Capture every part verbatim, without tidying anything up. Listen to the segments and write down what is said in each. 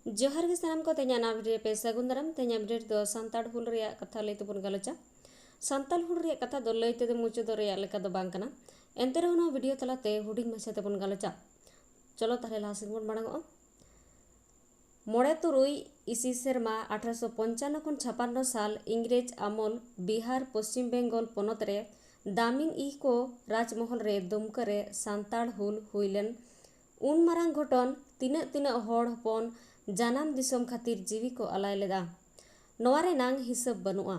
ᱡᱚᱦᱟᱨ ᱜᱮ ᱥᱟᱱᱟᱢ ᱠᱚ, ᱛᱮᱦᱮᱧᱟᱜ ᱱᱟᱣᱟ video ᱨᱮ ᱯᱮ ᱥᱟᱹᱜᱩᱱ ᱫᱟᱨᱟᱢ᱾ ᱛᱮᱦᱮᱧᱟᱜ video ᱨᱮᱫᱚ ᱥᱟᱱᱛᱟᱲ ᱦᱩᱞ ᱨᱮᱭᱟᱜ ᱠᱟᱛᱷᱟ ᱞᱟᱹᱭ ᱛᱮᱵᱚᱱ ᱜᱟᱞᱚᱪᱟ᱾ ᱥᱟᱱᱛᱟᱲ ᱦᱩᱞ ᱨᱮᱭᱟᱜ ᱠᱟᱛᱷᱟ ᱫᱚ ᱞᱟᱹᱭ ᱛᱮᱫᱚ ᱢᱩᱪᱟᱹᱫᱚᱜ ᱨᱮᱭᱟᱜ ᱞᱮᱠᱟ ᱫᱚ ᱵᱟᱝ ᱠᱟᱱᱟ, ᱮᱱᱛᱮ ᱨᱮᱦᱚᱸ ᱱᱚᱣᱟ video ᱛᱟᱞᱟᱛᱮ ᱦᱩᱰᱤᱧ ᱢᱟᱪᱷᱟ ᱛᱮᱵᱚᱱ ᱜᱟᱞᱚᱪᱟ᱾ ᱪᱚᱞᱚ ᱛᱟᱦᱞᱮ ᱞᱟᱦᱟ ᱥᱮᱫ ᱵᱚᱱ ᱢᱟᱲᱟᱝᱚᱜᱼᱟ᱾ ᱢᱚᱬᱮ ᱛᱩᱨᱩᱭ ᱤᱥᱤ ᱥᱮᱨᱢᱟ ᱟᱴᱷᱨᱚᱥᱚ ᱯᱚᱧᱪᱟᱱᱱᱚ ᱠᱷᱚᱱ ᱪᱷᱟᱯᱟᱱᱱᱚ ᱥᱟᱞ ᱤᱝᱨᱮᱡᱽ ᱟᱢᱚᱞ ᱵᱤᱦᱟᱨ ᱯᱚᱥᱪᱤᱢ ᱵᱮᱝᱜᱚᱞ ᱯᱚᱱᱚᱛ ᱨᱮ ᱫᱟᱢᱤᱱ ᱤᱦᱠᱚ ᱨᱟᱡᱽᱢᱚᱦᱚᱞ ᱨᱮ ᱫᱩᱢᱠᱟᱹ ᱨᱮ ᱥᱟᱱᱛᱟᱲ ᱦᱩᱞ ᱦᱩᱭ ᱞᱮᱱ ᱩᱱ ᱢᱟᱨᱟᱝ ᱜᱷᱚᱴᱚᱱ ᱛᱤᱱᱟᱹᱜ ᱛᱤᱱᱟᱹᱜ ᱦᱚᱲ ᱦᱚᱯᱚᱱ ᱡᱟᱱᱟᱢ ᱫᱤᱥᱚᱢ ᱠᱷᱟᱹᱛᱤᱨ ᱡᱤᱣᱤ ᱠᱚ ᱟᱞᱟᱭ ᱞᱮᱫᱟ, ᱱᱚᱣᱟ ᱨᱮᱱᱟᱝ ᱦᱤᱥᱟᱹᱵ ᱵᱟᱹᱱᱩᱜᱼᱟ᱾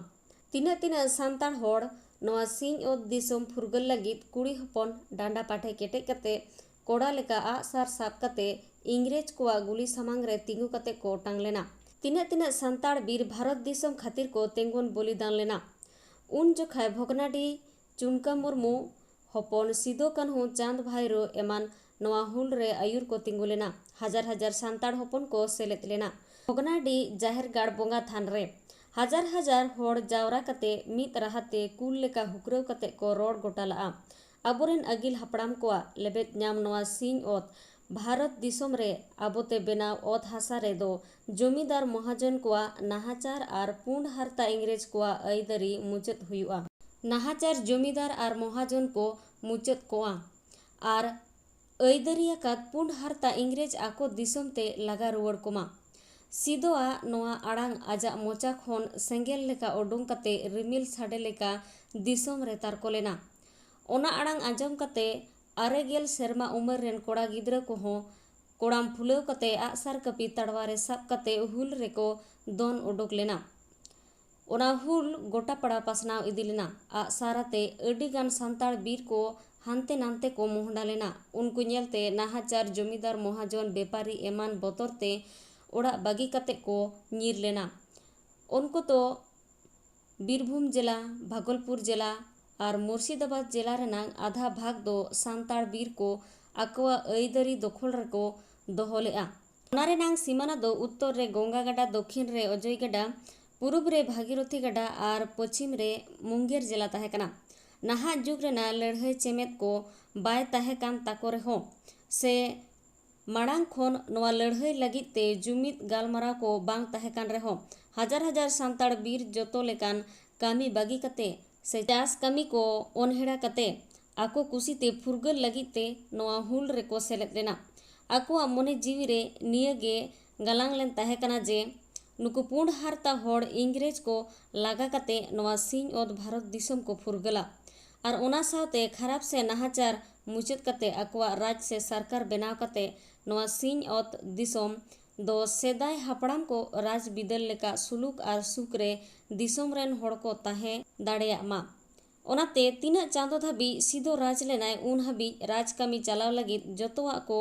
ᱛᱤᱱᱟᱹᱜ ᱛᱤᱱᱟᱹᱜ ᱥᱟᱱᱛᱟᱲ ᱦᱚᱲ ᱱᱚᱣᱟ ᱥᱤᱧ ᱚᱛ ᱫᱤᱥᱚᱢ ᱯᱷᱩᱨᱜᱟᱹᱞ ᱞᱟᱹᱜᱤᱫ ᱠᱩᱲᱤ ᱦᱚᱯᱚᱱ ᱰᱟᱸᱰᱟ ᱯᱟᱴᱷᱮ ᱠᱮᱴᱮᱡ ᱠᱟᱛᱮ ᱠᱚᱲᱟ ᱞᱮᱠᱟ ᱟᱜᱼᱥᱟᱨ ᱥᱟᱵ ᱠᱟᱛᱮ ᱤᱝᱨᱮᱡᱽ ᱠᱚᱣᱟᱜ ᱜᱩᱞᱤ ᱥᱟᱢᱟᱝ ᱨᱮ ᱛᱤᱸᱜᱩ ᱠᱟᱛᱮ ᱠᱚ ᱚᱴᱟᱝ ᱞᱮᱱᱟ᱾ ᱛᱤᱱᱟᱹᱜ ᱛᱤᱱᱟᱹᱜ ᱥᱟᱱᱛᱟᱲ ᱵᱤᱨ ᱵᱷᱟᱨᱚᱛ ᱫᱤᱥᱚᱢ ᱠᱷᱟᱹᱛᱤᱨ ᱠᱚ ᱛᱮᱸᱜᱚᱱ ᱵᱚᱞᱤᱫᱟᱱ ᱞᱮᱱᱟ᱾ ᱩᱱ ᱡᱚᱠᱷᱟᱭ ᱵᱷᱚᱜᱽᱱᱟᱰᱤ ᱪᱩᱱᱠᱟ ᱢᱩᱨᱢᱩ ᱦᱚᱯᱚᱱ ᱥᱤᱫᱚ ᱠᱟᱹᱱᱦᱩ ᱪᱟᱸᱫᱽ ᱵᱷᱟᱭᱨᱳ ᱮᱢᱟᱱ ᱱᱚᱣᱟ ᱦᱩᱞ ᱨᱮ ᱟᱹᱭᱩᱨ ᱠᱚ ᱛᱤᱸᱜᱩ ᱞᱮᱱᱟ᱾ ᱦᱟᱡᱟᱨ ᱦᱟᱡᱟᱨ ᱥᱟᱱᱛᱟᱲ ᱦᱚᱯᱚᱱ ᱠᱚ ᱥᱮᱞᱮᱫ ᱞᱮᱱᱟ᱾ ᱵᱷᱚᱜᱽᱱᱟᱰᱤ ᱡᱟᱦᱮᱨ ᱜᱟᱲ ᱵᱚᱸᱜᱟ ᱛᱷᱟᱱ ᱨᱮ ᱦᱟᱡᱟᱨ ᱦᱟᱡᱟᱨ ᱦᱚᱲ ᱡᱟᱣᱨᱟ ᱠᱟᱛᱮ ᱢᱤᱫ ᱨᱟᱦᱟ ᱛᱮ ᱠᱩᱞ ᱞᱮᱠᱟ ᱦᱩᱠᱨᱟᱹᱣ ᱠᱟᱛᱮ ᱠᱚ ᱨᱚᱲ ᱜᱚᱴᱟ ᱞᱟᱜᱼᱟ᱾ ᱟᱵᱚᱨᱮᱱ ᱟᱹᱜᱤᱞ ᱦᱟᱯᱲᱟᱢ ᱠᱚᱣᱟᱜ ᱞᱮᱵᱮᱫ ᱧᱟᱢ ᱱᱚᱣᱟ ᱥᱤᱧ ᱚᱛ ᱵᱷᱟᱨᱚᱛ ᱫᱤᱥᱚᱢ ᱨᱮ ᱟᱵᱚᱛᱮ ᱵᱮᱱᱟᱣ ᱚᱛ ᱦᱟᱥᱟ ᱨᱮᱫᱚ ᱡᱚᱢᱤᱫᱟᱨ ᱢᱚᱦᱟᱡᱚᱱ ᱠᱚᱣᱟᱜ ᱱᱟᱦᱟᱪᱟᱨ ᱟᱨ ᱯᱩᱸᱰ ᱦᱟᱨᱛᱟ ᱤᱝᱨᱮᱡᱽ ᱠᱚᱣᱟᱜ ᱟᱹᱭᱫᱟᱹᱨᱤ ᱢᱩᱪᱟᱹᱫ ᱦᱩᱭᱩᱜᱼᱟ᱾ ᱱᱟᱦᱟᱪᱟᱨ ᱡᱚᱢᱤᱫᱟᱨ ᱟᱨ ᱢᱚᱦᱟᱡᱚᱱ ᱠᱚ ᱢᱩᱪᱟᱹᱫ ᱠᱚᱜᱼᱟ ᱟᱨ ᱟᱹᱭᱫᱟᱹᱨᱤ ᱟᱠᱟᱫ ᱯᱩᱸᱰ ᱦᱟᱨᱛᱟ ᱤᱝᱨᱮᱡᱽ ᱟᱠᱚ ᱫᱤᱥᱚᱢ ᱛᱮ ᱞᱟᱜᱟ ᱨᱩᱣᱟᱹᱲ ᱠᱚᱢᱟ᱾ ᱥᱤᱫᱚᱣᱟᱜ ᱱᱚᱣᱟ ᱟᱲᱟᱝ ᱟᱡᱟᱜ ᱢᱚᱪᱟ ᱠᱷᱚᱱ ᱥᱮᱸᱜᱮᱞ ᱞᱮᱠᱟ ᱩᱰᱩᱝ ᱠᱟᱛᱮ ᱨᱤᱢᱤᱞ ᱥᱟᱰᱮ ᱞᱮᱠᱟ ᱫᱤᱥᱚᱢ ᱨᱮ ᱛᱟᱨᱠᱚ ᱞᱮᱱᱟ᱾ ᱚᱱᱟ ᱟᱲᱟᱝ ᱟᱸᱡᱚᱢ ᱠᱟᱛᱮ ᱟᱨᱮ ᱜᱮᱞ ᱥᱮᱨᱢᱟ ᱩᱢᱮᱨ ᱨᱮᱱ ᱠᱚᱲᱟ ᱜᱤᱫᱽᱨᱟᱹ ᱠᱚᱦᱚᱸ ᱠᱚᱲᱟᱢ ᱯᱷᱩᱞᱟᱹᱣ ᱠᱟᱛᱮ ᱟᱜᱼᱥᱟᱨ ᱠᱟᱹᱯᱤ ᱛᱟᱲᱣᱟ ᱨᱮ ᱥᱟᱵ ᱠᱟᱛᱮ ᱦᱩᱞ ᱨᱮᱠᱚ ᱫᱚᱱ ᱩᱰᱩᱠ ᱞᱮᱱᱟ᱾ ᱚᱱᱟ ᱦᱩᱞ ᱜᱚᱴᱟ ᱯᱟᱲᱟ ᱯᱟᱥᱱᱟᱣ ᱤᱫᱤ ᱞᱮᱱᱟ᱾ ᱟᱜᱼᱥᱟᱨ ᱟᱛᱮ ᱟᱹᱰᱤ ᱜᱟᱱ ᱥᱟᱱᱛᱟᱲ ᱵᱤᱨ ᱠᱚ ᱦᱟᱱᱛᱮ ᱱᱟᱱᱛᱮ ᱠᱚ ᱢᱚᱦᱰᱟ ᱞᱮᱱᱟ᱾ ᱩᱱᱠᱩ ᱧᱮᱞᱛᱮ ᱱᱟᱦᱟᱪᱟᱨ ᱡᱚᱢᱤᱫᱟᱨ ᱢᱚᱦᱟᱡᱚᱱ ᱵᱮᱯᱟᱨᱤ ᱮᱢᱟᱱ ᱵᱚᱛᱚᱨ ᱛᱮ ᱚᱲᱟᱜ ᱵᱟᱹᱜᱤ ᱠᱟᱛᱮ ᱠᱚ ᱧᱤᱨ ᱞᱮᱱᱟ᱾ ᱩᱱᱠᱩ ᱫᱚ ᱵᱤᱨᱵᱷᱩᱢ ᱡᱮᱞᱟ, ᱵᱷᱟᱜᱚᱞᱯᱩᱨ ᱡᱮᱞᱟ ᱟᱨ ᱢᱩᱨᱥᱤᱫᱟᱵᱟᱫᱽ ᱡᱮᱞᱟ ᱨᱮᱱᱟᱜ ᱟᱫᱷᱟ ᱵᱷᱟᱜᱽ ᱫᱚ ᱥᱟᱱᱛᱟᱲ ᱵᱤᱨ ᱠᱚ ᱟᱠᱚᱣᱟᱜ ᱟᱹᱭᱫᱟᱹᱨᱤ ᱫᱚᱠᱷᱚᱞ ᱨᱮᱠᱚ ᱫᱚᱦᱚ ᱞᱮᱫᱼᱟ᱾ ᱚᱱᱟ ᱨᱮᱱᱟᱝ ᱥᱤᱢᱟᱱᱟ ᱫᱚ ᱩᱛᱛᱚᱨ ᱨᱮ ᱜᱚᱝᱜᱟ ᱜᱟᱰᱟ, ᱫᱚᱠᱷᱤᱱ ᱨᱮ ᱚᱡᱚᱭ ᱜᱟᱰᱟ, ᱯᱩᱨᱩᱵ ᱨᱮ ᱵᱷᱟᱜᱤᱨᱚᱛᱷᱤ ᱜᱟᱰᱟ ᱟᱨ ᱯᱚᱪᱷᱤᱢ ᱨᱮ ᱢᱩᱝᱜᱮᱨ ᱡᱮᱞᱟ ᱛᱟᱦᱮᱸ ᱠᱟᱱᱟ᱾ ᱱᱟᱦᱟᱜ ᱡᱩᱜᱽ ᱨᱮᱱᱟᱜ ᱞᱟᱹᱲᱦᱟᱹᱭ ᱪᱮᱢᱮᱫ ᱠᱚ ᱵᱟᱭ ᱛᱟᱦᱮᱸ ᱠᱟᱱ ᱛᱟᱠᱚ ᱨᱮᱦᱚᱸ ᱥᱮ ᱢᱟᱲᱟᱝ ᱠᱷᱚᱱ ᱱᱚᱣᱟ ᱞᱟᱹᱲᱦᱟᱹᱭ ᱞᱟᱹᱜᱤᱫ ᱛᱮ ᱡᱩᱢᱤᱫ ᱜᱟᱞᱢᱟᱨᱟᱣ ᱠᱚ ᱵᱟᱝ ᱛᱟᱦᱮᱸ ᱠᱟᱱ ᱨᱮᱦᱚᱸ, ᱦᱟᱡᱟᱨ ᱦᱟᱡᱟᱨ ᱥᱟᱱᱛᱟᱲ ᱵᱤᱨ ᱡᱚᱛᱚ ᱞᱮᱠᱟᱱ ᱠᱟᱹᱢᱤ ᱵᱟᱹᱜᱤ ᱠᱟᱛᱮ ᱥᱮ ᱪᱟᱥ ᱠᱟᱹᱢᱤ ᱠᱚ ᱚᱱᱦᱮᱲᱟ ᱠᱟᱛᱮ ᱟᱠᱚ ᱠᱩᱥᱤᱛᱮ ᱯᱷᱩᱨᱜᱟᱹᱞ ᱞᱟᱹᱜᱤᱫ ᱛᱮ ᱱᱚᱣᱟ ᱦᱩᱞ ᱨᱮᱠᱚ ᱥᱮᱞᱮᱫ ᱞᱮᱱᱟ᱾ ᱟᱠᱚᱣᱟᱜ ᱢᱚᱱᱮ ᱡᱤᱣᱤ ᱨᱮ ᱱᱤᱭᱟᱹ ᱜᱮ ᱜᱟᱞᱟᱝ ᱞᱮᱱ ᱛᱟᱦᱮᱸ ᱠᱟᱱᱟ ᱡᱮ ᱱᱩᱠᱩ ᱯᱩᱸᱰ ᱦᱟᱨᱛᱟ ᱦᱚᱲ ᱤᱝᱨᱮᱡᱽ ᱠᱚ ᱞᱟᱜᱟ ᱠᱟᱛᱮ ᱱᱚᱣᱟ ᱥᱤᱧ ᱚᱛ ᱵᱷᱟᱨᱚᱛ ᱫᱤᱥᱚᱢ ᱠᱚ ᱯᱷᱩᱨᱜᱟᱹᱞᱟ᱾ ᱟᱨ ᱚᱱᱟ ᱥᱟᱶᱛᱮ ᱠᱷᱟᱨᱟᱯ ᱥᱮ ᱱᱟᱦᱟᱪᱟᱨ ᱢᱩᱪᱟᱹᱫ ᱠᱟᱛᱮ ᱟᱠᱚᱣᱟᱜ ᱨᱟᱡᱽ ᱥᱮ ᱥᱚᱨᱠᱟᱨ ᱵᱮᱱᱟᱣ ᱠᱟᱛᱮ ᱱᱚᱣᱟ ᱥᱤᱧ ᱚᱛ ᱫᱤᱥᱚᱢ ᱫᱚ ᱥᱮᱫᱟᱭ ᱦᱟᱯᱲᱟᱢ ᱠᱚ ᱨᱟᱡᱽ ᱵᱤᱫᱟᱹᱞ ᱞᱮᱠᱟ ᱥᱩᱞᱩᱠ ᱟᱨ ᱥᱩᱠ ᱨᱮ ᱫᱤᱥᱚᱢ ᱨᱮᱱ ᱦᱚᱲ ᱠᱚ ᱛᱟᱦᱮᱸ ᱫᱟᱲᱮᱭᱟᱜ ᱢᱟ᱾ ᱚᱱᱟᱛᱮ ᱛᱤᱱᱟᱹᱜ ᱪᱟᱸᱫᱚ ᱫᱷᱟᱹᱵᱤᱡ ᱥᱤᱫᱚ ᱨᱟᱡᱽ ᱞᱮᱱᱟᱭ, ᱩᱱ ᱦᱟᱹᱵᱤᱡ ᱨᱟᱡᱽ ᱠᱟᱹᱢᱤ ᱪᱟᱞᱟᱣ ᱞᱟᱹᱜᱤᱫ ᱡᱚᱛᱚᱣᱟᱜ ᱠᱚ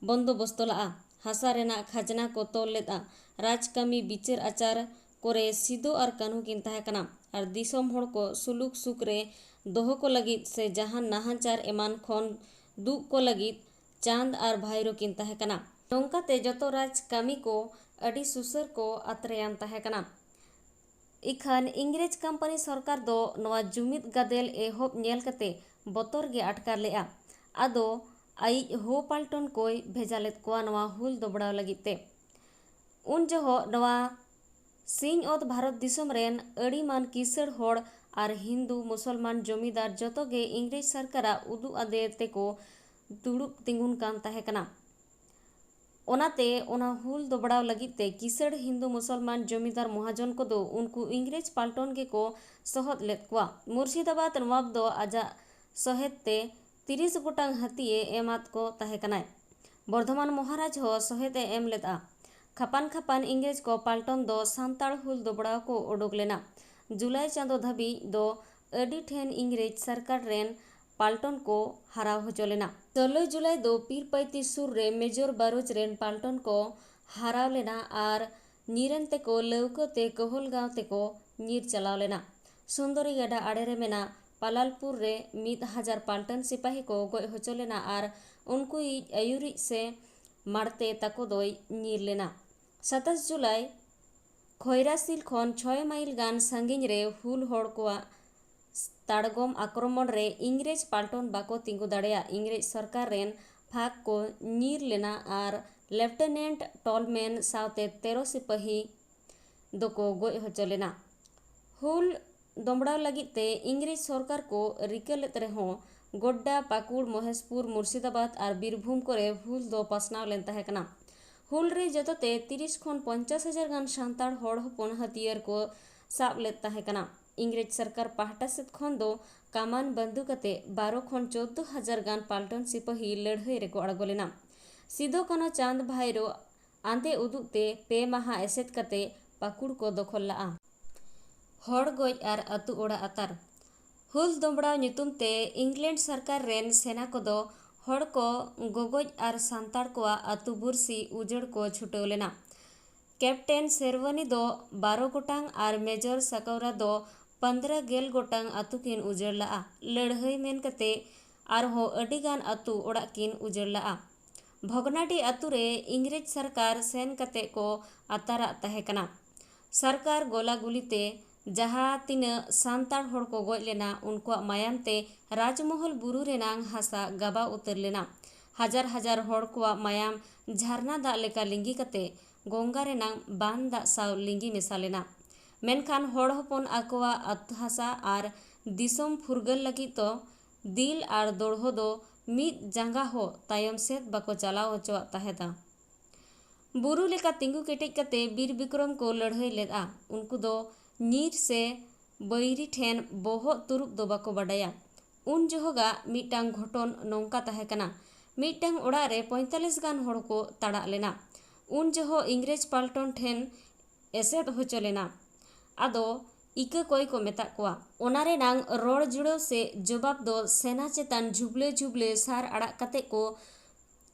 ᱵᱚᱱᱫᱳᱵᱚᱥᱛᱚ ᱞᱟᱜᱼᱟ᱾ ᱦᱟᱥᱟ ᱨᱮᱱᱟᱜ ᱠᱷᱟᱡᱽᱱᱟ ᱠᱚ ᱛᱚᱞ ᱞᱮᱫᱼᱟ᱾ ᱨᱟᱡᱽ ᱠᱟᱹᱢᱤ ᱵᱤᱪᱟᱹᱨ ᱟᱪᱟᱨ ᱠᱚᱨᱮ ᱥᱤᱫᱚ ᱟᱨ ᱠᱟᱹᱱᱦᱩ ᱠᱤᱱ ᱛᱟᱦᱮᱸ ᱠᱟᱱᱟ ᱟᱨ ᱫᱤᱥᱚᱢ ᱦᱚᱲ ᱠᱚ ᱥᱩᱞᱩᱠ ᱥᱩᱠ ᱨᱮ ᱫᱚᱦᱚ ᱠᱚ ᱞᱟᱹᱜᱤᱫ ᱥᱮ ᱡᱟᱦᱟᱱ ᱱᱟᱦᱟᱪᱟᱨ ᱮᱢᱟᱱ ᱠᱷᱚᱱ ᱫᱩᱜ ᱠᱚ ᱞᱟᱹᱜᱤᱫ ᱪᱟᱸᱫᱽ ᱟᱨ ᱵᱷᱟᱭᱨᱳ ᱠᱤᱱ ᱛᱟᱦᱮᱸ ᱠᱟᱱᱟ᱾ ᱱᱚᱝᱠᱟᱛᱮ ᱡᱚᱛᱚ ᱨᱟᱡᱽ ᱠᱟᱹᱢᱤ ᱠᱚ ᱟᱹᱰᱤ ᱥᱩᱥᱟᱹᱨ ᱠᱚ ᱟᱛᱨᱮᱭᱟᱱ ᱛᱟᱦᱮᱸ ᱠᱟᱱᱟ᱾ ᱤᱠᱷᱟᱹᱱ ᱤᱝᱨᱮᱡᱽ ᱠᱚᱢᱯᱟᱱᱤ ᱥᱚᱨᱠᱟᱨ ᱫᱚ ᱱᱚᱣᱟ ᱡᱩᱢᱤᱫ ᱜᱟᱫᱮᱞ ᱮᱦᱚᱵ ᱧᱮᱞ ᱠᱟᱛᱮ ᱵᱚᱛᱚᱨ ᱜᱮ ᱟᱴᱠᱟᱨ ᱞᱮᱫᱼᱟ᱾ ᱟᱫᱚ ᱟᱭᱤᱡ ᱦᱳ ᱯᱟᱞᱴᱚᱱ ᱠᱚᱭ ᱵᱷᱮᱡᱟ ᱞᱮᱫ ᱠᱚᱣᱟ ᱱᱚᱣᱟ ᱦᱩᱞ ᱫᱚᱵᱲᱟᱣ ᱞᱟᱹᱜᱤᱫ ᱛᱮ᱾ ᱩᱱ ᱡᱚᱦᱚᱜ ᱱᱚᱣᱟ ᱥᱤᱧ ᱚᱛ ᱵᱷᱟᱨᱚᱛ ᱫᱤᱥᱚᱢ ᱨᱮᱱ ᱟᱹᱰᱤᱢᱟᱱ ᱠᱤᱥᱟᱹᱬ ᱦᱚᱲ ᱟᱨ ᱦᱤᱱᱫᱩ ᱢᱩᱥᱚᱞᱢᱟᱱ ᱡᱚᱢᱤᱫᱟᱨ ᱡᱚᱛᱚ ᱜᱮ ᱤᱝᱨᱮᱡᱽ ᱥᱚᱨᱠᱟᱨᱟᱜ ᱩᱫᱩᱜ ᱟᱫᱮ ᱛᱮᱠᱚ ᱫᱩᱲᱩᱵ ᱛᱤᱸᱜᱩᱱ ᱠᱟᱱ ᱛᱟᱦᱮᱸ ᱠᱟᱱᱟ᱾ ᱚᱱᱟᱛᱮ ᱚᱱᱟ ᱦᱩᱞ ᱫᱚᱵᱲᱟᱣ ᱞᱟᱹᱜᱤᱫ ᱛᱮ ᱠᱤᱥᱟᱹᱬ ᱦᱤᱱᱫᱩ ᱢᱩᱥᱚᱞᱢᱟᱱ ᱡᱚᱢᱤᱫᱟᱨ ᱢᱚᱦᱟᱡᱚᱱ ᱠᱚᱫᱚ ᱩᱱᱠᱩ ᱤᱝᱨᱮᱡᱽ ᱯᱟᱞᱴᱚᱱ ᱜᱮᱠᱚ ᱥᱚᱦᱚᱫ ᱞᱮᱫ ᱠᱚᱣᱟ᱾ ᱢᱩᱨᱥᱤᱫᱟᱵᱟᱫᱽ ᱱᱚᱣᱟᱵ ᱫᱚ ᱟᱡᱟᱜ ᱥᱚᱦᱮᱫ ᱛᱮ ᱛᱤᱨᱤᱥ ᱜᱚᱴᱟᱝ ᱦᱟᱹᱛᱤᱭᱮ ᱮᱢᱟᱫ ᱠᱚ ᱛᱟᱦᱮᱸ ᱠᱟᱱᱟᱭ᱾ ᱵᱚᱨᱫᱷᱚᱢᱟᱱ ᱢᱚᱦᱟᱨᱟᱡᱽ ᱦᱚᱸ ᱥᱚᱦᱮᱫ ᱮ ᱮᱢ ᱞᱮᱫᱼᱟ᱾ ᱠᱷᱟᱯᱟᱱ ᱠᱷᱟᱯᱟᱱ ᱤᱝᱨᱮᱡᱽ ᱠᱚ ᱯᱟᱞᱴᱚᱱ ᱫᱚ ᱥᱟᱱᱛᱟᱲ ᱦᱩᱞ ᱫᱚᱵᱲᱟᱣ ᱠᱚ ᱚᱰᱚᱠ ᱞᱮᱱᱟ᱾ ᱡᱩᱞᱟᱭ ᱪᱟᱸᱫᱚ ᱫᱷᱟᱹᱵᱤᱡ ᱫᱚ ᱟᱹᱰᱤ ᱴᱷᱮᱱ ᱤᱝᱨᱮᱡᱽ ᱥᱚᱨᱠᱟᱨ ᱨᱮᱱ ᱯᱟᱞᱴᱚᱱ ᱠᱚ ᱦᱟᱨᱟᱣ ᱦᱚᱪᱚ ᱞᱮᱱᱟ᱾ ᱥᱳᱞᱳᱭ ᱡᱩᱞᱟᱭ ᱫᱚ ᱯᱤᱨᱯᱟᱭᱛᱤ ᱥᱩᱨ ᱨᱮ ᱢᱮᱡᱚᱨ ᱵᱟᱨᱩᱪ ᱨᱮᱱ ᱯᱟᱞᱴᱚᱱ ᱠᱚ ᱦᱟᱨᱟᱣ ᱞᱮᱱᱟ ᱟᱨ ᱧᱤᱨᱮᱱ ᱛᱮᱠᱚ ᱞᱟᱹᱣᱠᱟᱹ ᱛᱮ ᱠᱚᱦᱚᱞᱜᱟᱸᱣ ᱛᱮᱠᱚ ᱧᱤᱨ ᱪᱟᱞᱟᱣ ᱞᱮᱱᱟ᱾ ᱥᱩᱱᱫᱚᱨᱤ ᱜᱟᱰᱟ ᱟᱲᱮ ᱨᱮ ᱢᱮᱱᱟᱜ ᱯᱟᱞᱟᱞᱯᱩᱨ ᱨᱮ ᱢᱤᱫ ᱦᱟᱡᱟᱨ ᱯᱟᱞᱴᱚᱱ ᱥᱤᱯᱟᱦᱤ ᱠᱚ ᱜᱚᱡ ᱦᱚᱪᱚ ᱞᱮᱱᱟ ᱟᱨ ᱩᱱᱠᱩᱭᱤᱡ ᱟᱹᱭᱩᱨᱤᱡ ᱥᱮ ᱢᱟᱲᱛᱮ ᱛᱟᱠᱚ ᱫᱚᱭ ᱧᱤᱨ ᱞᱮᱱᱟ᱾ ᱥᱟᱛᱟᱥ ᱡᱩᱞᱟᱭ ᱠᱷᱚᱭᱨᱟᱥᱤᱞ ᱠᱷᱚᱱ ᱪᱷᱚᱭ ᱢᱟᱭᱤᱞ ᱜᱟᱱ ᱥᱟᱺᱜᱤᱧ ᱨᱮ ᱦᱩᱞ ᱦᱚᱲ ᱠᱚᱣᱟᱜ ᱛᱟᱲᱜᱚᱢ ᱟᱠᱨᱚᱢᱚᱱ ᱨᱮ ᱤᱝᱨᱮᱡᱽ ᱯᱟᱞᱴᱚᱱ ᱵᱟᱠᱚ ᱛᱤᱸᱜᱩ ᱫᱟᱲᱮᱭᱟᱜ᱾ ᱤᱝᱨᱮᱡᱽ ᱥᱚᱨᱠᱟᱨ ᱨᱮᱱ ᱯᱷᱟᱸᱠ ᱠᱚ ᱧᱤᱨ ᱞᱮᱱᱟ ᱟᱨ ᱞᱮᱯᱷᱴᱮᱱᱮᱱᱴ ᱴᱚᱞᱢᱮᱱ ᱥᱟᱶᱛᱮ ᱛᱮᱨᱚ ᱥᱤᱯᱟᱹᱦᱤ ᱫᱚᱠᱚ ᱜᱚᱡ ᱦᱚᱪᱚ ᱞᱮᱱᱟ᱾ ᱦᱩᱞ ᱫᱚᱢᱲᱟᱣ ᱞᱟᱹᱜᱤᱫ ᱛᱮ ᱤᱝᱨᱮᱡᱽ ᱥᱚᱨᱠᱟᱨ ᱠᱚ ᱨᱤᱠᱟᱹ ᱞᱮᱫ ᱨᱮᱦᱚᱸ, ᱜᱚᱰᱰᱟ, ᱯᱟᱹᱠᱩᱲ, ᱢᱚᱦᱮᱥᱯᱩᱨ, ᱢᱩᱨᱥᱤᱫᱟᱵᱟᱫᱽ ᱟᱨ ᱵᱤᱨᱵᱷᱩᱢ ᱠᱚᱨᱮ ᱦᱩᱞ ᱫᱚ ᱯᱟᱥᱱᱟᱣ ᱞᱮᱱ ᱛᱟᱦᱮᱸ ᱠᱟᱱᱟ᱾ ᱦᱩᱞ ᱨᱮ ᱡᱚᱛᱚᱛᱮ ᱛᱤᱨᱤᱥ ᱠᱷᱚᱱ ᱯᱚᱧᱪᱟᱥ ᱦᱟᱡᱟᱨ ᱜᱟᱱ ᱥᱟᱱᱛᱟᱲ ᱦᱚᱲ ᱦᱚᱯᱚᱱ ᱦᱟᱹᱛᱭᱟᱹᱨ ᱠᱚ ᱥᱟᱵ ᱞᱮᱫ ᱛᱟᱦᱮᱸ ᱠᱟᱱᱟ᱾ ᱤᱝᱨᱮᱡᱽ ᱥᱚᱨᱠᱟᱨ ᱯᱟᱦᱴᱟ ᱥᱮᱫ ᱠᱷᱚᱱ ᱫᱚ ᱠᱟᱢᱟᱱ ᱵᱟᱱᱫᱩᱠ ᱟᱛᱮ ᱵᱟᱨᱚ ᱠᱷᱚᱱ ᱪᱳᱫᱽᱫᱳ ᱦᱟᱡᱟᱨ ᱜᱟᱱ ᱯᱟᱞᱴᱚᱱ ᱥᱤᱯᱟᱹᱦᱤ ᱞᱟᱹᱲᱦᱟᱹᱭ ᱨᱮᱠᱚ ᱟᱬᱜᱚ ᱞᱮᱱᱟ᱾ ᱥᱤᱫᱚ ᱠᱟᱹᱱᱦᱩ ᱪᱟᱸᱫᱽ ᱵᱷᱟᱭᱨᱳ ᱟᱸᱫᱮ ᱩᱫᱩᱜ ᱛᱮ ᱯᱮ ᱢᱟᱦᱟ ᱮᱥᱮᱫ ᱠᱟᱛᱮ ᱯᱟᱹᱠᱩᱲ ᱠᱚ ᱫᱚᱠᱷᱚᱞ ᱞᱟᱜᱼᱟ᱾ ᱦᱚᱲ ᱜᱚᱡ ᱟᱨ ᱟᱹᱛᱩ ᱚᱲᱟᱜ ᱟᱛᱟᱨ᱾ ᱦᱩᱞ ᱫᱚᱢᱲᱟᱣ ᱧᱩᱛᱩᱢ ᱛᱮ ᱤᱝᱞᱮᱱᱰ ᱥᱚᱨᱠᱟᱨ ᱨᱮᱱ ᱥᱮᱱᱟ ᱠᱚᱫᱚ ᱦᱚᱲ ᱠᱚ ᱜᱚᱜᱚᱡ ᱟᱨ ᱥᱟᱱᱛᱟᱲ ᱠᱚᱣᱟᱜ ᱟᱹᱛᱩ ᱵᱩᱨᱥᱤ ᱩᱡᱟᱹᱲ ᱠᱚ ᱪᱷᱩᱴᱟᱹᱣ ᱞᱮᱱᱟ᱾ ᱠᱮᱯᱴᱮᱱ ᱥᱮᱨᱣᱟᱱᱤ ᱫᱚ ᱵᱟᱨᱚ ᱜᱚᱴᱟᱝ ᱟᱨ ᱢᱮᱡᱚᱨ ᱥᱟᱠᱟᱣᱨᱟ ᱫᱚ ᱯᱚᱱᱫᱽᱨᱚ ᱜᱮᱞ ᱜᱚᱴᱟᱝ ᱟᱹᱛᱩ ᱠᱤᱱ ᱩᱡᱟᱹᱲ ᱞᱟᱜᱼᱟ᱾ ᱞᱟᱹᱲᱦᱟᱹᱭ ᱢᱮᱱ ᱠᱟᱛᱮ ᱟᱨᱦᱚᱸ ᱟᱹᱰᱤ ᱜᱟᱱ ᱟᱹᱛᱩ ᱚᱲᱟᱜ ᱠᱤᱱ ᱩᱡᱟᱹᱲ ᱞᱟᱜᱼᱟ᱾ ᱵᱷᱚᱜᱽᱱᱟᱰᱤ ᱟᱹᱛᱩ ᱨᱮ ᱤᱝᱨᱮᱡᱽ ᱥᱚᱨᱠᱟᱨ ᱥᱮᱱ ᱠᱟᱛᱮ ᱠᱚ ᱟᱛᱟᱨᱟᱜ ᱛᱟᱦᱮᱸ ᱠᱟᱱᱟ᱾ ᱥᱚᱨᱠᱟᱨ ᱜᱚᱞᱟᱜᱩᱞᱤ ᱛᱮ ᱡᱟᱦᱟᱸ ᱛᱤᱱᱟᱹᱜ ᱥᱟᱱᱛᱟᱲ ᱦᱚᱲ ᱠᱚ ᱜᱚᱡ ᱞᱮᱱᱟ, ᱩᱱᱠᱩᱣᱟᱜ ᱢᱟᱭᱟᱢ ᱛᱮ ᱨᱟᱡᱽᱢᱚᱦᱚᱞ ᱵᱩᱨᱩ ᱨᱮᱱᱟᱝ ᱦᱟᱥᱟ ᱜᱟᱵᱟᱣ ᱩᱛᱟᱹᱨ ᱞᱮᱱᱟ᱾ ᱦᱟᱡᱟᱨ ᱦᱟᱡᱟᱨ ᱦᱚᱲ ᱠᱚᱣᱟᱜ ᱢᱟᱭᱟᱢ ᱡᱷᱟᱨᱱᱟ ᱫᱟᱜ ᱞᱮᱠᱟ ᱞᱤᱸᱜᱤ ᱠᱟᱛᱮ ᱜᱚᱝᱜᱟ ᱨᱮᱱᱟᱝ ᱵᱟᱱ ᱫᱟᱜ ᱥᱟᱶ ᱞᱤᱸᱜᱤ ᱢᱮᱥᱟ ᱞᱮᱱᱟ᱾ ᱢᱮᱱᱠᱷᱟᱱ ᱦᱚᱲ ᱦᱚᱯᱚᱱ ᱟᱠᱚᱣᱟᱜ ᱟᱛ ᱦᱟᱥᱟ ᱟᱨ ᱫᱤᱥᱚᱢ ᱯᱷᱩᱨᱜᱟᱹᱞ ᱞᱟᱹᱜᱤᱫ ᱫᱚ ᱫᱤᱞ ᱟᱨ ᱫᱚᱲᱦᱚ ᱫᱚ ᱢᱤᱫ ᱡᱟᱸᱜᱟ ᱦᱚᱸ ᱛᱟᱭᱚᱢ ᱥᱮᱫ ᱵᱟᱠᱚ ᱪᱟᱞᱟᱣ ᱦᱚᱪᱚᱣᱟᱜ ᱛᱟᱦᱮᱸᱫᱟ᱾ ᱵᱩᱨᱩ ᱞᱮᱠᱟ ᱛᱤᱸᱜᱩ ᱠᱮᱴᱮᱡ ᱠᱟᱛᱮ ᱵᱤᱨ ᱵᱤᱠᱨᱚᱢ ᱠᱚ ᱞᱟᱹᱲᱦᱟᱹᱭ ᱞᱮᱫᱼᱟ᱾ ᱩᱱᱠᱩ ᱫᱚ ᱧᱤᱨ ᱥᱮ ᱵᱟᱹᱭᱨᱤ ᱴᱷᱮᱱ ᱵᱚᱦᱚᱜ ᱛᱩᱨᱩᱵ ᱫᱚ ᱵᱟᱠᱚ ᱵᱟᱰᱟᱭᱟ᱾ ᱩᱱ ᱡᱚᱦᱚᱜᱟᱜ ᱢᱤᱫᱴᱟᱝ ᱜᱷᱚᱴᱚᱱ ᱱᱚᱝᱠᱟ ᱛᱟᱦᱮᱸ ᱠᱟᱱᱟ, ᱢᱤᱫᱴᱟᱝ ᱚᱲᱟᱜ ᱨᱮ ᱯᱚᱸᱭᱛᱟᱞᱞᱤᱥ ᱜᱟᱱ ᱦᱚᱲ ᱠᱚ ᱛᱟᱲᱟᱜ ᱞᱮᱱᱟ᱾ ᱩᱱ ᱡᱚᱦᱚᱜ ᱤᱝᱨᱮᱡᱽ ᱯᱟᱞᱴᱚᱱ ᱴᱷᱮᱱ ᱮᱥᱮᱫ ᱦᱚᱪᱚ ᱞᱮᱱᱟ᱾ ᱟᱫᱚ ᱤᱠᱟᱹ ᱠᱚᱭ ᱠᱚ ᱢᱮᱛᱟᱜ ᱠᱚᱣᱟ᱾ ᱚᱱᱟ ᱨᱮᱱᱟᱝ ᱨᱚᱲ ᱡᱩᱲᱟᱹᱣ ᱥᱮ ᱡᱚᱵᱟᱵ ᱫᱚ ᱥᱮᱱᱟ ᱪᱮᱛᱟᱱ ᱡᱷᱩᱵᱽᱞᱟᱹ ᱡᱷᱩᱵᱽᱞᱟᱹ ᱥᱟᱨ ᱟᱲᱟᱜ ᱠᱟᱛᱮ ᱠᱚ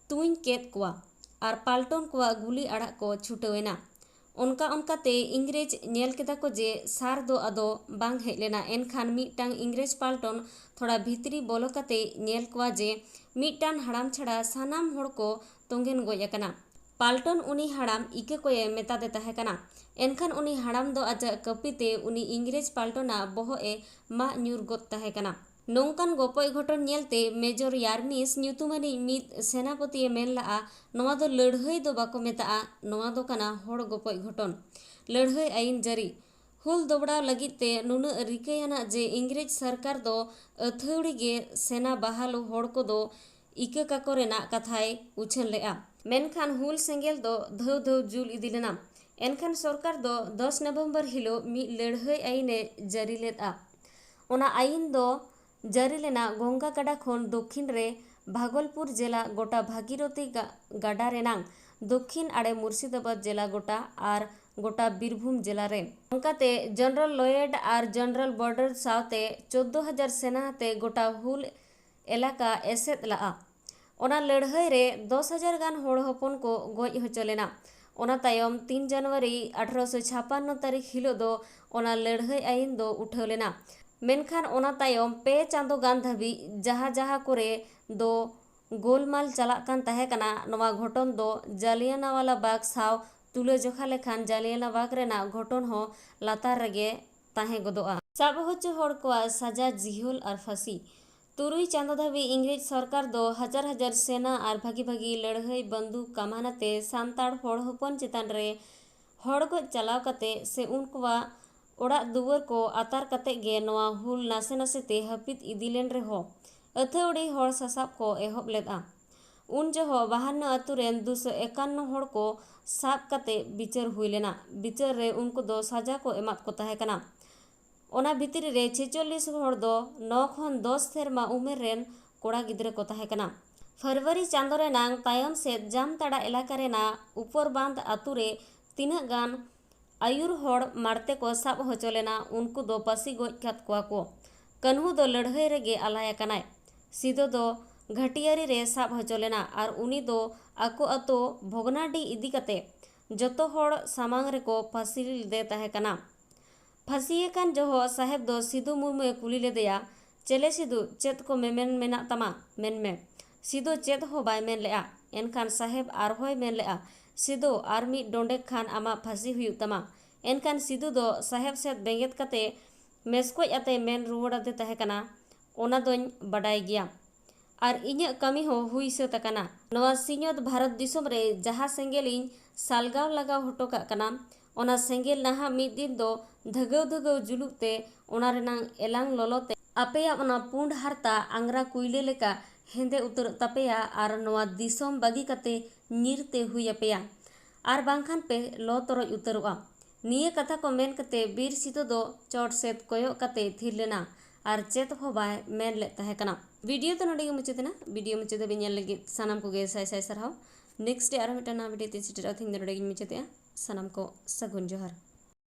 ᱛᱩᱧ ᱠᱮᱫ ᱠᱚᱣᱟ ᱟᱨ ᱯᱟᱞᱴᱚᱱ ᱠᱚᱣᱟᱜ ᱜᱩᱞᱤ ᱟᱲᱟᱜ ᱠᱚ ᱪᱷᱩᱴᱟᱹᱣ ᱮᱱᱟ᱾ ᱚᱱᱠᱟ ᱚᱱᱠᱟᱛᱮ ᱤᱝᱨᱮᱡᱽ ᱧᱮᱞ ᱠᱮᱫᱟ ᱠᱚ ᱡᱮ ᱥᱟᱨ ᱫᱚ ᱟᱫᱚ ᱵᱟᱝ ᱦᱮᱡ ᱞᱮᱱᱟ᱾ ᱮᱱᱠᱷᱟᱱ ᱢᱤᱫᱴᱟᱝ ᱤᱝᱨᱮᱡᱽ ᱯᱟᱞᱴᱚᱱ ᱛᱷᱚᱲᱟ ᱵᱷᱤᱛᱨᱤ ᱵᱚᱞᱚ ᱠᱟᱛᱮ ᱧᱮᱞ ᱠᱚᱣᱟ ᱡᱮ ᱢᱤᱫᱴᱟᱝ ᱦᱟᱲᱟᱢ ᱪᱷᱟᱲᱟ ᱥᱟᱱᱟᱢ ᱦᱚᱲ ᱠᱚ ᱛᱚᱸᱜᱮᱱ ᱜᱚᱡ ᱟᱠᱟᱱᱟ᱾ ᱯᱟᱞᱴᱚᱱ ᱩᱱᱤ ᱦᱟᱲᱟᱢ ᱤᱠᱟᱹ ᱠᱚᱭᱮ ᱢᱮᱛᱟᱫᱮ ᱛᱟᱦᱮᱸ ᱠᱟᱱᱟ᱾ ᱮᱱᱠᱷᱟᱱ ᱩᱱᱤ ᱦᱟᱲᱟᱢ ᱫᱚ ᱟᱡᱟᱜ ᱠᱟᱹᱯᱤ ᱛᱮ ᱩᱱᱤ ᱤᱝᱨᱮᱡᱽ ᱯᱟᱞᱴᱚᱱᱟᱜ ᱵᱚᱦᱚᱜ ᱮ ᱢᱟᱜ ᱧᱩᱨ ᱜᱚᱫ ᱛᱟᱦᱮᱸ ᱠᱟᱱᱟ᱾ ᱱᱚᱝᱠᱟᱱ ᱜᱚᱯᱚᱡ ᱜᱷᱚᱴᱚᱱ ᱧᱮᱞᱛᱮ ᱢᱮᱡᱚᱨ ᱭᱟᱨᱢᱤᱥ ᱧᱩᱛᱩᱢᱟᱱᱤᱡ ᱢᱤᱫ ᱥᱮᱱᱟᱯᱚᱛᱤᱭᱮ ᱢᱮᱱ ᱞᱟᱜᱼᱟ, "ᱱᱚᱣᱟ ᱫᱚ ᱞᱟᱹᱲᱦᱟᱹᱭ ᱫᱚ ᱵᱟᱠᱚ ᱢᱮᱛᱟᱜᱼᱟ, ᱱᱚᱣᱟ ᱫᱚ ᱠᱟᱱᱟ ᱦᱚᱲ ᱜᱚᱯᱚᱡ ᱜᱷᱚᱴᱚᱱ, ᱞᱟᱹᱲᱦᱟᱹᱭ ᱟᱹᱭᱤᱱ ᱡᱟᱹᱨᱤ᱾" ᱦᱩᱞ ᱫᱚᱵᱲᱟᱣ ᱞᱟᱹᱜᱤᱫ ᱛᱮ ᱱᱩᱱᱟᱹᱜ ᱨᱤᱠᱟᱹᱭᱟᱱᱟᱜ ᱡᱮ ᱤᱝᱨᱮᱡᱽ ᱥᱚᱨᱠᱟᱨ ᱫᱚ ᱟᱹᱛᱷᱟᱹᱣᱲᱤ ᱜᱮ ᱥᱮᱱᱟ ᱵᱟᱦᱟᱞ ᱦᱚᱲ ᱠᱚᱫᱚ ᱤᱠᱟᱹ ᱠᱟᱠᱚ ᱨᱮᱱᱟᱜ ᱠᱟᱛᱷᱟᱭ ᱩᱪᱷᱟᱹᱱ ᱞᱮᱫᱼᱟ᱾ ᱢᱮᱱᱠᱷᱟᱱ ᱦᱩᱞ ᱥᱮᱸᱜᱮᱞ ᱫᱚ ᱫᱷᱟᱹᱣ ᱫᱷᱟᱹᱣ ᱡᱩᱞ ᱤᱫᱤ ᱞᱮᱱᱟ᱾ ᱮᱱᱠᱷᱟᱱ ᱥᱚᱨᱠᱟᱨ ᱫᱚ ᱫᱚᱥ ᱱᱚᱵᱷᱮᱢᱵᱚᱨ ᱦᱤᱞᱳᱜ ᱢᱤᱫ ᱞᱟᱹᱲᱦᱟᱹᱭ ᱟᱹᱭᱤᱱᱮ ᱡᱟᱹᱨᱤ ᱞᱮᱫᱼᱟ᱾ ᱚᱱᱟ ᱟᱹᱭᱤᱱ ᱫᱚ ᱡᱟᱹᱨᱤ ᱞᱮᱱᱟ ᱜᱚᱝᱜᱟ ᱜᱟᱰᱟ ᱠᱷᱚᱱ ᱫᱚᱠᱠᱷᱤᱱ ᱨᱮ ᱵᱷᱟᱜᱚᱞᱯᱩᱨ ᱡᱮᱞᱟ, ᱜᱚᱴᱟ ᱵᱷᱟᱜᱤᱨᱚᱛᱤ ᱜᱟ-, ᱜᱟᱰᱟ ᱨᱮᱱᱟᱝ ᱫᱚᱠᱠᱷᱤᱱ ᱟᱲᱮ ᱢᱩᱨᱥᱤᱫᱟᱵᱟᱫᱽ ᱡᱮᱞᱟ ᱜᱚᱴᱟ ᱟᱨ ᱜᱚᱴᱟ ᱵᱤᱨᱵᱷᱩᱢ ᱡᱮᱞᱟ ᱨᱮ᱾ ᱚᱱᱠᱟᱛᱮ ᱡᱮᱱᱟᱨᱮᱞ ᱞᱚᱭᱮᱰ ᱟᱨ ᱡᱮᱱᱟᱨᱮᱞ ᱵᱚᱨᱰᱟᱨ ᱥᱟᱶᱛᱮ ᱪᱳᱫᱽᱫᱳ ᱦᱟᱡᱟᱨ ᱥᱮᱱᱟ ᱟᱛᱮ ᱜᱚᱴᱟ ᱦᱩᱞ ᱮᱞᱟᱠᱟ ᱮᱥᱮᱫ ᱞᱟᱜᱼᱟ᱾ ᱚᱱᱟ ᱞᱟᱹᱲᱦᱟᱹᱭ ᱨᱮ ᱫᱚᱥ ᱦᱟᱡᱟᱨ ᱜᱟᱱ ᱦᱚᱲ ᱦᱚᱯᱚᱱ ᱠᱚ ᱜᱚᱡ ᱦᱚᱪᱚ ᱞᱮᱱᱟ᱾ ᱚᱱᱟ ᱛᱟᱭᱚᱢ ᱛᱤᱱ ᱡᱟᱱᱩᱣᱟᱨᱤ ᱟᱴᱷᱨᱚᱥᱚ ᱪᱷᱟᱯᱟᱱᱱᱚ ᱛᱟᱹᱨᱤᱠᱷ ᱦᱤᱞᱳᱜ ᱫᱚ ᱚᱱᱟ ᱞᱟᱹᱲᱦᱟᱹᱭ ᱟᱹᱭᱤᱱ ᱫᱚ ᱩᱴᱷᱟᱹᱣ ᱞᱮᱱᱟ᱾ ᱢᱮᱱᱠᱷᱟᱱ ᱚᱱᱟ ᱛᱟᱭᱚᱢ ᱯᱮ ᱪᱟᱸᱫᱳ ᱜᱟᱱ ᱫᱷᱟᱹᱵᱤᱡ ᱡᱟᱦᱟᱸ ᱡᱟᱦᱟᱸ ᱠᱚᱨᱮ ᱫᱚ ᱜᱳᱞᱢᱟᱞ ᱪᱟᱞᱟᱜ ᱠᱟᱱ ᱛᱟᱦᱮᱸ ᱠᱟᱱᱟ᱾ ᱱᱚᱣᱟ ᱜᱷᱚᱴᱚᱱ ᱫᱚ ᱡᱟᱞᱤᱭᱟᱱᱟᱣᱟᱞᱟ ᱵᱟᱜᱽ ᱥᱟᱶ ᱛᱩᱞᱟᱹᱡᱚᱠᱷᱟ ᱞᱮᱠᱷᱟᱱ ᱡᱟᱞᱤᱭᱟᱱᱟ ᱵᱟᱜᱽ ᱨᱮᱱᱟᱜ ᱜᱷᱚᱴᱚᱱ ᱦᱚᱸ ᱞᱟᱛᱟᱨ ᱨᱮᱜᱮ ᱛᱟᱦᱮᱸ ᱜᱚᱫᱚᱜᱼᱟ᱾ ᱥᱟᱵ ᱦᱚᱪᱚ ᱦᱚᱲ ᱠᱚᱣᱟᱜ ᱥᱟᱡᱟ, ᱡᱤᱦᱳᱞ ᱟᱨ ᱯᱷᱟᱹᱥᱤ᱾ ᱛᱩᱨᱩᱭ ᱪᱟᱸᱫᱚ ᱫᱷᱟᱹᱵᱤᱡ ᱤᱝᱨᱮᱡᱽ ᱥᱚᱨᱠᱟᱨ ᱫᱚ ᱦᱟᱡᱟᱨ ᱦᱟᱡᱟᱨ ᱥᱮᱱᱟ ᱟᱨ ᱵᱷᱟᱹᱜᱤ ᱵᱷᱟᱹᱜᱤ ᱞᱟᱹᱲᱦᱟᱹᱭ ᱵᱟᱱᱫᱩᱠ ᱠᱟᱢᱟᱱ ᱟᱛᱮ ᱥᱟᱱᱛᱟᱲ ᱦᱚᱲ ᱦᱚᱯᱚᱱ ᱪᱮᱛᱟᱱ ᱨᱮ ᱦᱚᱲ ᱜᱚᱡ ᱪᱟᱞᱟᱣ ᱠᱟᱛᱮ ᱥᱮ ᱩᱱᱠᱩᱣᱟᱜ ᱚᱲᱟᱜ ᱫᱩᱣᱟᱹᱨ ᱠᱚ ᱟᱛᱟᱨ ᱠᱟᱛᱮ ᱜᱮ ᱱᱚᱣᱟ ᱦᱩᱞ ᱱᱟᱥᱮ ᱱᱟᱥᱮ ᱛᱮ ᱦᱟᱹᱯᱤᱫ ᱤᱫᱤ ᱞᱮᱱ ᱨᱮᱦᱚᱸ, ᱟᱹᱛᱷᱟᱹᱣᱲᱤ ᱦᱚᱲ ᱥᱟᱥᱟᱵ ᱠᱚ ᱮᱦᱚᱵ ᱞᱮᱫᱼᱟ᱾ ᱩᱱ ᱡᱚᱦᱚᱜ ᱵᱟᱦᱟᱱᱱᱚ ᱟᱹᱛᱩ ᱨᱮᱱ ᱫᱩᱥᱚ ᱮᱠᱟᱱᱱᱚ ᱦᱚᱲ ᱠᱚ ᱥᱟᱵ ᱠᱟᱛᱮ ᱵᱤᱪᱟᱹᱨ ᱦᱩᱭ ᱞᱮᱱᱟ᱾ ᱵᱤᱪᱟᱹᱨ ᱨᱮ ᱩᱱᱠᱩ ᱫᱚ ᱥᱟᱡᱟ ᱠᱚ ᱮᱢᱟᱫ ᱠᱚ ᱛᱟᱦᱮᱸ ᱠᱟᱱᱟ᱾ ᱚᱱᱟ ᱵᱷᱤᱛᱨᱤ ᱨᱮ ᱪᱷᱮᱪᱚᱞᱞᱤᱥ ᱦᱚᱲ ᱫᱚ ᱱᱚ ᱠᱷᱚᱱ ᱫᱚᱥ ᱥᱮᱨᱢᱟ ᱩᱢᱮᱨ ᱨᱮᱱ ᱠᱚᱲᱟ ᱜᱤᱫᱽᱨᱟᱹ ᱠᱚ ᱛᱟᱦᱮᱸ ᱠᱟᱱᱟ᱾ ᱯᱷᱮᱵᱽᱨᱩᱣᱟᱨᱤ ᱪᱟᱸᱫᱚ ᱨᱮᱱᱟᱝ ᱛᱟᱭᱚᱢ ᱥᱮᱫ ᱡᱟᱢᱛᱟᱲᱟ ᱮᱞᱟᱠᱟ ᱨᱮᱱᱟᱜ ᱩᱯᱚᱨ ᱵᱟᱸᱫᱷ ᱟᱹᱛᱩ ᱨᱮ ᱛᱤᱱᱟᱹᱜ ᱜᱟᱱ ᱟᱹᱭᱩᱨ ᱦᱚᱲ ᱢᱟᱲᱛᱮ ᱠᱚ ᱥᱟᱵ ᱦᱚᱪᱚ ᱞᱮᱱᱟ, ᱩᱱᱠᱩ ᱫᱚ ᱯᱟᱹᱥᱤ ᱜᱚᱡ ᱠᱟᱫ ᱠᱚᱣᱟ ᱠᱚ᱾ ᱠᱟᱹᱱᱦᱩ ᱫᱚ ᱞᱟᱹᱲᱦᱟᱹᱭ ᱨᱮᱜᱮ ᱟᱞᱟᱭ ᱟᱠᱟᱱᱟᱭ᱾ ᱥᱤᱫᱚ ᱫᱚ ᱜᱷᱟᱹᱴᱤᱭᱟᱹᱨᱤ ᱨᱮ ᱥᱟᱵ ᱦᱚᱪᱚ ᱞᱮᱱᱟ ᱟᱨ ᱩᱱᱤ ᱫᱚ ᱟᱠᱚ ᱟᱛᱳ ᱵᱷᱚᱜᱽᱱᱟᱰᱤ ᱤᱫᱤ ᱠᱟᱛᱮ ᱡᱚᱛᱚ ᱦᱚᱲ ᱥᱟᱢᱟᱝ ᱨᱮᱠᱚ ᱯᱟᱹᱥᱤ ᱞᱮᱫᱮ ᱛᱟᱦᱮᱸ ᱠᱟᱱᱟ᱾ ᱯᱷᱟᱹᱥᱤᱭᱮ ᱠᱟᱱ ᱡᱚᱦᱚᱜ ᱥᱟᱦᱮᱵᱽ ᱫᱚ ᱥᱤᱫᱩ ᱢᱩᱨᱢᱩᱭ ᱠᱩᱞᱤ ᱞᱮᱫᱮᱭᱟ, "ᱪᱮᱞᱮ ᱥᱤᱫᱩ, ᱪᱮᱫ ᱠᱚ ᱢᱮᱢᱮᱱ ᱢᱮᱱᱟᱜ ᱛᱟᱢᱟ? ᱢᱮᱱ ᱢᱮ᱾" ᱥᱤᱫᱩ ᱪᱮᱫ ᱦᱚᱸ ᱵᱟᱭ ᱢᱮᱱ ᱞᱮᱫᱼᱟ᱾ ᱮᱱᱠᱷᱟᱱ ᱥᱟᱦᱮᱵᱽ ᱟᱨᱦᱚᱸᱭ ᱢᱮᱱ ᱞᱮᱫᱼᱟ, "ᱥᱤᱫᱩ, ᱟᱨ ᱢᱤᱫ ᱰᱚᱸᱰᱮᱠ ᱠᱷᱟᱱ ᱟᱢᱟᱜ ᱯᱷᱟᱹᱥᱤ ᱦᱩᱭᱩᱜ ᱛᱟᱢᱟ᱾" ᱮᱱᱠᱷᱟᱱ ᱥᱤᱫᱩ ᱫᱚ ᱥᱟᱦᱮᱵᱽ ᱥᱮᱫ ᱵᱮᱸᱜᱮᱫ ᱠᱟᱛᱮ ᱢᱮᱥᱠᱚᱡ ᱟᱛᱮ ᱢᱮᱱ ᱨᱩᱣᱟᱹᱲ ᱟᱫᱮ ᱛᱟᱦᱮᱸ ᱠᱟᱱᱟ, ᱚᱱᱟ ᱫᱚᱧ ᱵᱟᱰᱟᱭ ᱜᱮᱭᱟ᱾ ᱟᱨ ᱤᱧᱟᱹᱜ ᱠᱟᱹᱢᱤ ᱦᱚᱸ ᱦᱩᱭ ᱥᱟᱹᱛ ᱟᱠᱟᱱᱟ᱾ ᱱᱚᱣᱟ ᱥᱤᱧᱚᱛ ᱵᱷᱟᱨᱚᱛ ᱫᱤᱥᱚᱢ ᱨᱮ ᱡᱟᱦᱟᱸ ᱥᱮᱸᱜᱮᱞ ᱤᱧ ᱥᱟᱞᱜᱟᱣ ᱞᱟᱜᱟᱣ ᱦᱚᱴᱚ ᱠᱟᱜ ᱠᱟᱱᱟ, ᱚᱱᱟ ᱥᱮᱸᱜᱮᱞ ᱱᱟᱦᱟᱜ ᱢᱤᱫ ᱫᱤᱱ ᱫᱚ ᱫᱷᱟᱹᱜᱟᱹᱣ ᱫᱷᱟᱹᱜᱟᱹᱣ ᱡᱩᱞᱩᱜ ᱛᱮ ᱚᱱᱟ ᱨᱮᱱᱟᱝ ᱮᱞᱟᱝ ᱞᱚᱞᱚ ᱛᱮ ᱟᱯᱮᱭᱟᱜ ᱚᱱᱟ ᱯᱩᱸᱰ ᱦᱟᱨᱛᱟ ᱟᱝᱜᱽᱨᱟ ᱠᱩᱭᱞᱟᱹ ᱞᱮᱠᱟ ᱦᱮᱸᱫᱮ ᱩᱛᱟᱹᱨᱚᱜ ᱛᱟᱯᱮᱭᱟ ᱟᱨ ᱱᱚᱣᱟ ᱫᱤᱥᱚᱢ ᱵᱟᱹᱜᱤ ᱠᱟᱛᱮ ᱧᱤᱨ ᱛᱮ ᱦᱩᱭ ᱟᱯᱮᱭᱟ, ᱟᱨ ᱵᱟᱝᱠᱷᱟᱱ ᱯᱮ ᱞᱚ ᱛᱚᱨᱚᱡ ᱩᱛᱟᱹᱨᱚᱜᱼᱟ᱾ ᱱᱤᱭᱟᱹ ᱠᱟᱛᱷᱟ ᱠᱚ ᱢᱮᱱ ᱠᱟᱛᱮ ᱵᱤᱨ ᱥᱤᱛᱩ ᱫᱚ ᱪᱚᱴ ᱥᱮᱫ ᱠᱚᱭᱚᱜ ᱠᱟᱛᱮ ᱛᱷᱤᱨ ᱞᱮᱱᱟ ᱟᱨ ᱪᱮᱫ ᱦᱚᱸ ᱵᱟᱭ ᱢᱮᱱ ᱞᱮᱫ ᱛᱟᱦᱮᱸ ᱠᱟᱱᱟ᱾ ᱵᱷᱤᱰᱤᱭᱳ ᱫᱚ ᱱᱚᱰᱮ ᱜᱮ ᱢᱩᱪᱟᱹᱫ ᱮᱱᱟ᱾ ᱵᱷᱤᱰᱤᱭᱳ ᱢᱩᱪᱟᱹᱫ ᱫᱷᱟᱹᱵᱤᱡ ᱧᱮᱞ ᱞᱟᱹᱜᱤᱫ ᱥᱟᱱᱟᱢ ᱠᱚᱜᱮ ᱥᱟᱭ ᱥᱟᱭ ᱥᱟᱨᱦᱟᱣ᱾ ᱱᱮᱠᱥᱴ ᱰᱮ ᱟᱨᱦᱚᱸ ᱢᱤᱫᱴᱟᱝ ᱱᱟᱣᱟ ᱵᱷᱤᱰᱤᱭᱳ ᱛᱮ ᱥᱮᱴᱮᱨᱚᱜᱼᱟ᱾ ᱛᱮᱦᱮᱧ ᱫᱚ ᱱᱚᱰᱮ ᱜᱮᱧ ᱢᱩᱪᱟᱹᱫᱮᱜᱼᱟ᱾ ᱥᱟᱱᱟᱢ ᱠᱚ ᱥᱟᱹᱜᱩᱱ ᱡᱚᱦᱟᱨ᱾